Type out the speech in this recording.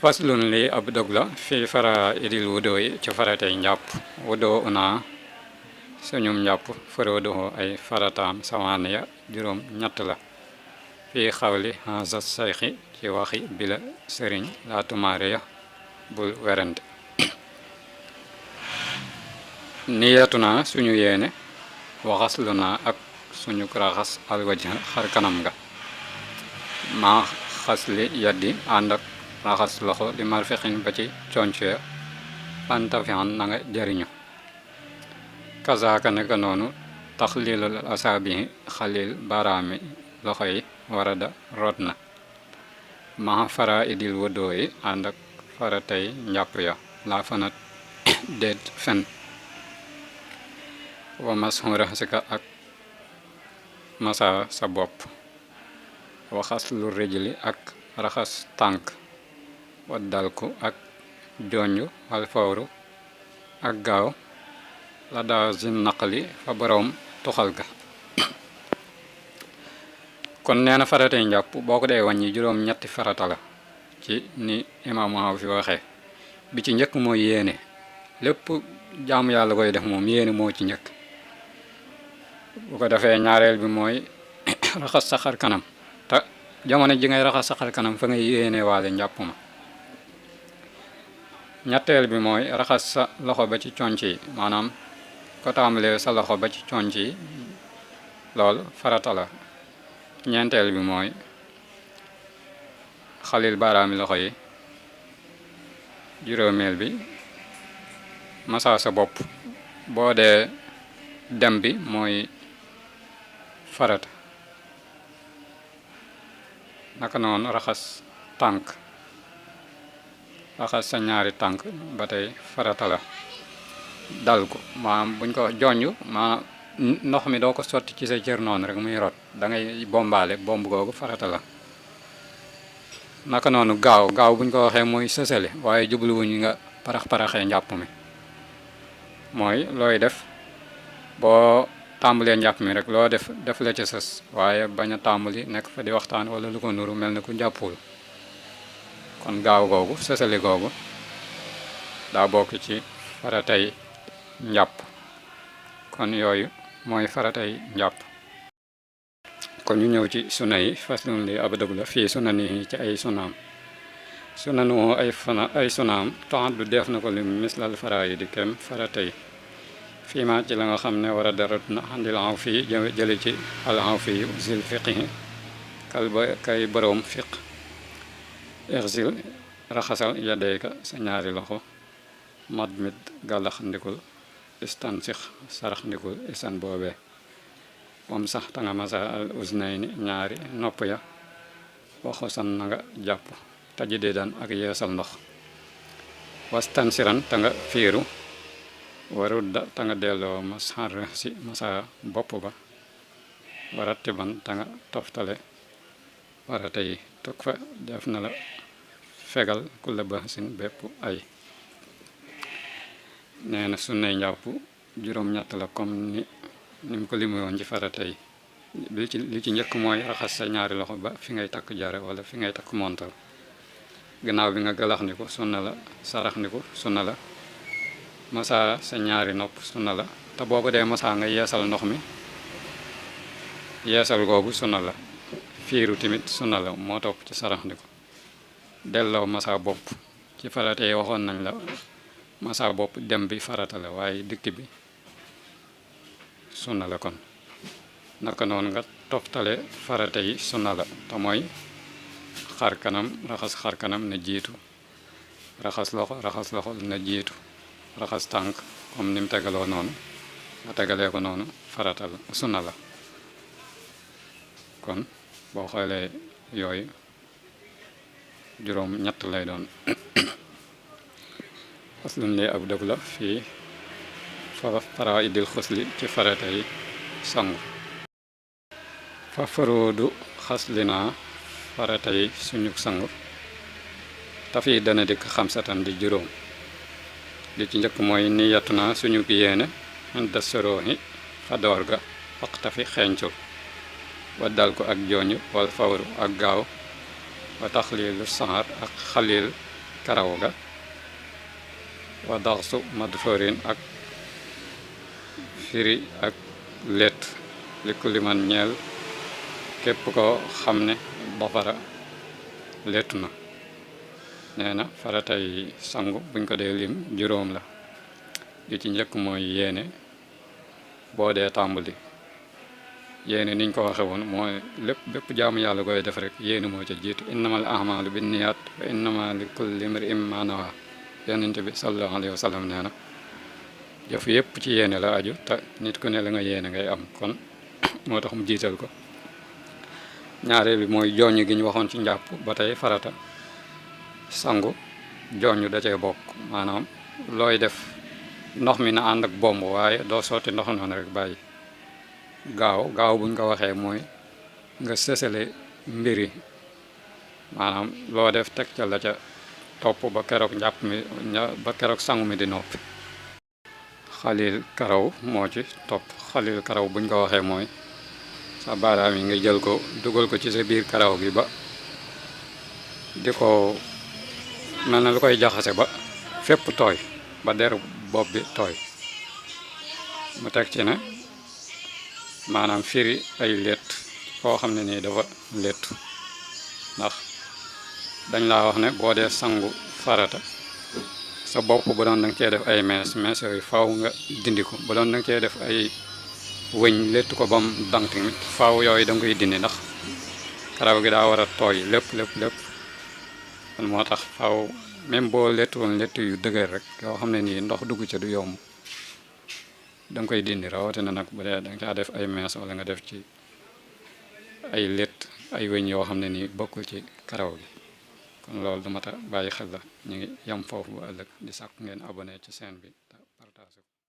faslun li ab dog la fii fara idil wudo yi ci faratay njàpp wudo una suñum njàpp faroodoho ay farataam sawaaniya juróom ñett la fii xawli haza sayxi ci waxi bila sëriñ laatumaariya bul werante niyatuna suñu yéene waxasluna ak suñu raxas alwajha xar kanam nga maa xasli yaddi ànd ak raxas loxo di marfexin ba ci conce pantafian na nga jariñu kazaaka neka noonu taxlilul asaabi xalil baraami loxo yi warada rot na maa fara idil wodoo yi ànd ak faratay njàpp ya laa fanat déet fen wa masxu raxasika ak masa sa bopp waxas lu rijli ak raxas tànk waddalku ak jonju wal fawru ak gaaw la daa zin naqali fa boroom tuxal ga kon nee na faratay njàpp boo ko dee wàññi juróom ñetti farata la ci ni imaamu Aw fi waxee bi ci njëkk mooy yéene lépp jaamu yàlla koy def moom yéene moo ci njëkk bu ko defee ñaareel bi mooy raxas sa xar kanam te jamono ji ngay raxas sa xar kanam fa ngay yéene waale njàpp ma ñetteel bi mooy raxas sa loxo ba ci conc yi maanaam ko tàmbalee sa loxo ba ci conc yi loolu farata la ñeenteel bi mooy xalil baaraami loxo yi juróomeel bi masa sa bopp boo dee dem bi mooy farata naka noonu raxas tànk raxas sa ñaari tànk ba tey farata la dal ko maanaam buñ ko jonj maanaam ndox mi doo ko sotti ci sa cër noonu rek muy rot da ngay bombaale bomb googu farata la naka noonu gaaw buñ ko waxee mooy sësale waaye jubluwuñu nga parax-paraxee njàpp mi mooy looy def boo tàmbalee njàpp mi rek loo def la ca sës waaye bañ a tàmbali nekk fa di waxtaan wala lu ko nuru mel ne ku njàppul kon gaaw googu sësale googu daa bokk ci faratay njàpp kon yooyu mooy faratay njàpp kon ñu ñëw ci sunna yi faslun li ab dëgg la fii sunna ni ci ay sunaam sunanu ay sunaam taxat du def na ko lim mislal fara yi di kem faratay fii ma ci la nga xam ne war a darat na xandil aw fii jële ci al aw fii zil fiqi kay boroom fiq irsil raxasal yadeyka sa ñaari loxo mat mit gàllax ndikul istan six sarax ndikul istan boobee moom sax ta nga masa al uznayni ñaari nopp ya waxo san na nga jàpp taji di daan ak yeesal ndox wastan siran ta nga fiiru warudda ta nga delloo masar si masa bopp ba waratti ban ta nga toftale warata yi toog fa def na la fegal ku la baxsin bépp ay nee na sunnay njàpp juróom-ñett la comme ni mu ko limu woon ci farata yi li ci njëkk mooy raxas sa ñaari loxo ba fi ngay takk jare wala fi ngay takk montar gannaaw bi nga galax ni ko sunna la sarax ni ko sunna la masa sa ñaari nopp sunna la te boo ko dee masa nga yeesal ndox mi yeesal googu sunna la fiiru timit sunna la moo topp ci sarax ni ko delloo masa bopp ci farata yi waxoon nañ la masa bopp dem bi farata la waaye dikk bi sunna la kon naka noonu nga toftale farata yi sunna la te mooy xar kanam raxas xar kanam na jiitu raxas loxo na jiitu raxas tànk comme ni mu tegaloo noonu nga tegalee ko noonu farata la sunna la kon boo xoolee yooyu juróom ñett lay doon faslun li ab dëgg la fii fara idil xusli ci farata yi sangu fa faroodu xaslina farata yi suñu sangu tafi dana dikk xamsatan di juróom li ci njëkk mooy niyatu na suñu yéene inda soroohi fa door ga waqtafi xeeñcul waddal ko ak jooñu wal fawru ak gaaw wa taxlilu saxar ak xalil karaw ga wa daxsu madfurin ak firi ak létt li ku liman ñeel képp ko xam ne dafara léttu na. nee na faratay sangu buñ ko dee lim juróom la. li ci njëkk mooy yéene boo dee tàmbali yéene niñ ko waxe woon mooy bépp jaamu yàlla koy def rek yéene moo ca jiitu innamal a'maalu binniyaat wa innama li kulli imri'in ma nawa. yonent bi sallallahu alayhi wa sallam nee na jëf yépp ci yéene la aju te nit ku ne la nga yéene ngay am kon moo tax mu jiital ko. ñaareel bi mooy jooñu gi ñu waxoon ci njàpp ba tey farata sangu jooñu da cee bokk maanaam looy def ndox mi na ànd ak bomb waaye doo sotti ndox noonu rek bàyyi. gaaw buñ ko waxee mooy nga sësale mbiri maanaam loo def teg ca la ca topp ba keroog njàpp mi ba keroog sangu mi di noppi. xalil karaw moo ci topp xalil karaw buñ ko waxee mooy sa baaraam yi nga jël ko dugal ko ci sa biir karaw gi ba di ko mel na lu koy jaxase ba fépp tooy ba deru bopp bi tooy. mu teg ci ne maanaam firi ay létt koo xam ne nii dafa léttu ndax dañ laa wax ne boo dee sangu farata sa bopp bu doon danga cee def ay mees yooyu faaw nga dindi ko bu doon danga cee def ay wëñ léttu ko bam dang tamit faaw yooyu danga koy dindi ndax karaw gi daa war a tooy lépp kon moo tax faaw même boo léttu woon létt yu dëgër rek yoo xam ne nii ndox dugg ca du yomb danga koy dindi rawatina nag bu dee danga caa def ay mees wala nga def ci ay létt ay wëñ yoo xam ne nii bokkul ci karaw gi kon loolu du mat a bàyyi xel la ñu ngi yam foofu ba ëllëg di sàkk ngeen abonné ci chaîne bi.